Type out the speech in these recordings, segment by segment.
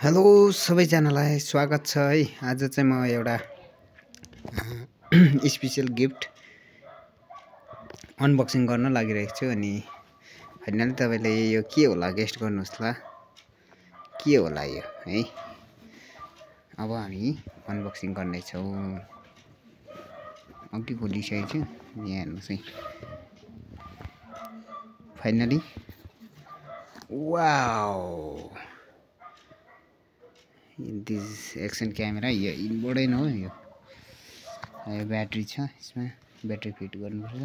Hello सबैजनालाई स्वागत छ है। आज चाहिँ म एउटा स्पेशल गिफ्ट अनबक्सिङ गर्न लागिरहेको छु अनि फाइनली तपाईले यो के होला गेस्ट गर्नुहोस् ल। के होला यो है। अब हामी अनबक्सिङ गर्ने छौं। अघि खोलिसकेको छु यहाँ हेर्नुस् है। Finally wow this action camera यो इनबाटै न हो यो ब्याट्री छ यसमा ब्याट्री फिट गर्नुपर्छ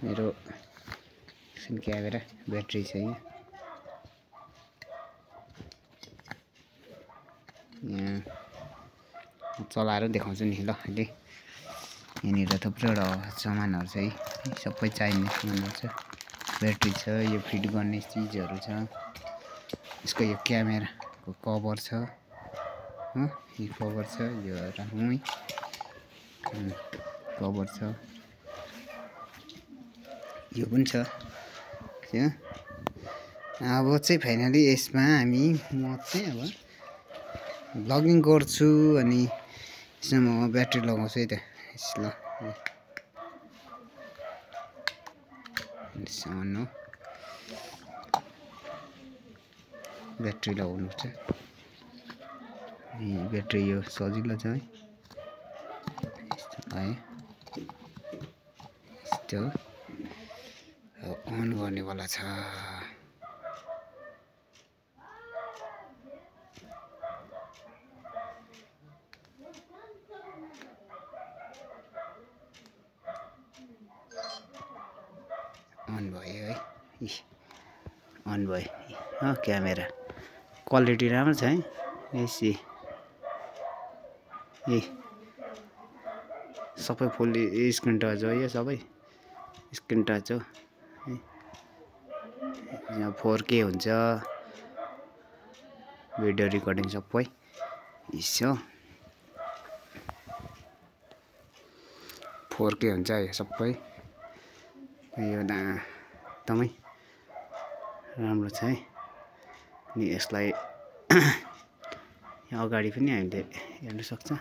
मेरो एक्सन क्यामेरा ब्याट्री छ यहाँ चलाएर देखाउँछु नि ल अहिले। यहाँनिर थुप्रैवटा सामानहरू छ है सबै चाहिने सामानहरू छ। ब्याट्री छ यो फिट गर्ने चिजहरू छ यसको यो क्यामेराको कभर छ हो यो कभर छ यो राखौँ है कभर छ यो पनि छ त्यो। अब चाहिँ फाइनली यसमा हामी म चाहिँ अब ब्लगिङ गर्छु अनि यसमा म ब्याट्री लगाउँछु है त ल सानो ब्याट्री लगाउनु पर्छ। ब्याट्री यो सजिलो छ है यस्तो आयो यस्तो अन गर्नेवाला छ। अन भयो है अन भयो क्यामेरा क्वालिटी राम्रो छ है यसै सबै फुल स्क्रिन टच हो यो सबै स्क्रिन टच हो यहाँ 4K हुन्छ भिडियो रेकर्डिङ सबै यसो 4K हुन्छ यो सबै यो एकदमै राम्रो छ है। अनि यसलाई यहाँ अगाडि पनि हामीले हेर्न सक्छ है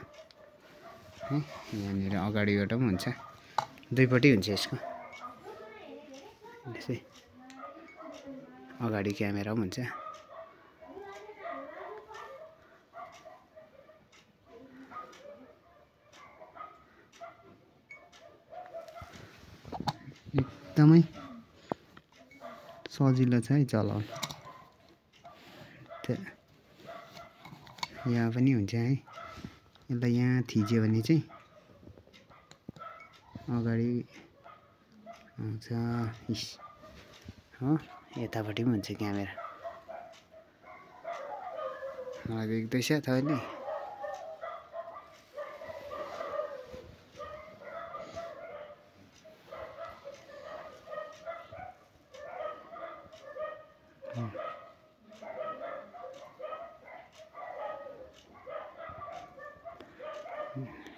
यहाँनिर अगाडिबाट पनि हुन्छ दुईपट्टि हुन्छ यसको यसै अगाडि क्यामेरा पनि हुन्छ। एकदमै सजिलो छ है चलाउन यहाँ पनि हुन्छ है यसलाई यहाँ थिच्यो भने चाहिँ अगाडि आउँछ हो यतापट्टि पनि हुन्छ क्यामेरा मलाई देख्दैछ तपाईँले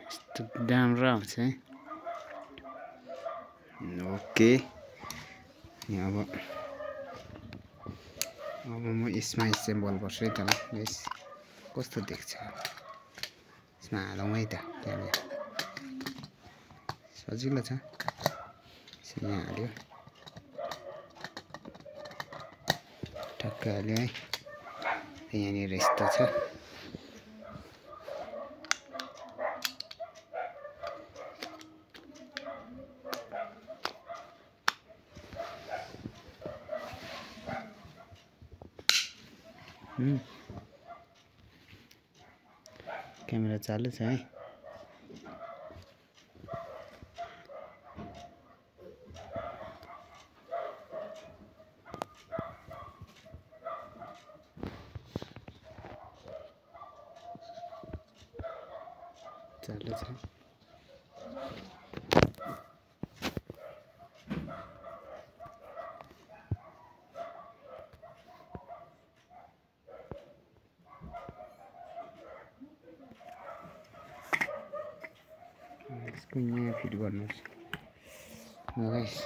यस्तो राम्रो आउँछ है। ओके अब म यसमा एसेम्बल गर्छु है त ल गाइस कस्तो देख्छ यसमा हालौँ है त क्यामेरा सजिलो छ यहाँ हाल्यो ठक्कै हाल्यो है यहाँनिर यस्तो छ क्यामेरा चालु छ है चालु छ इसको यहाँ फिट गर्नुहोस् गाइस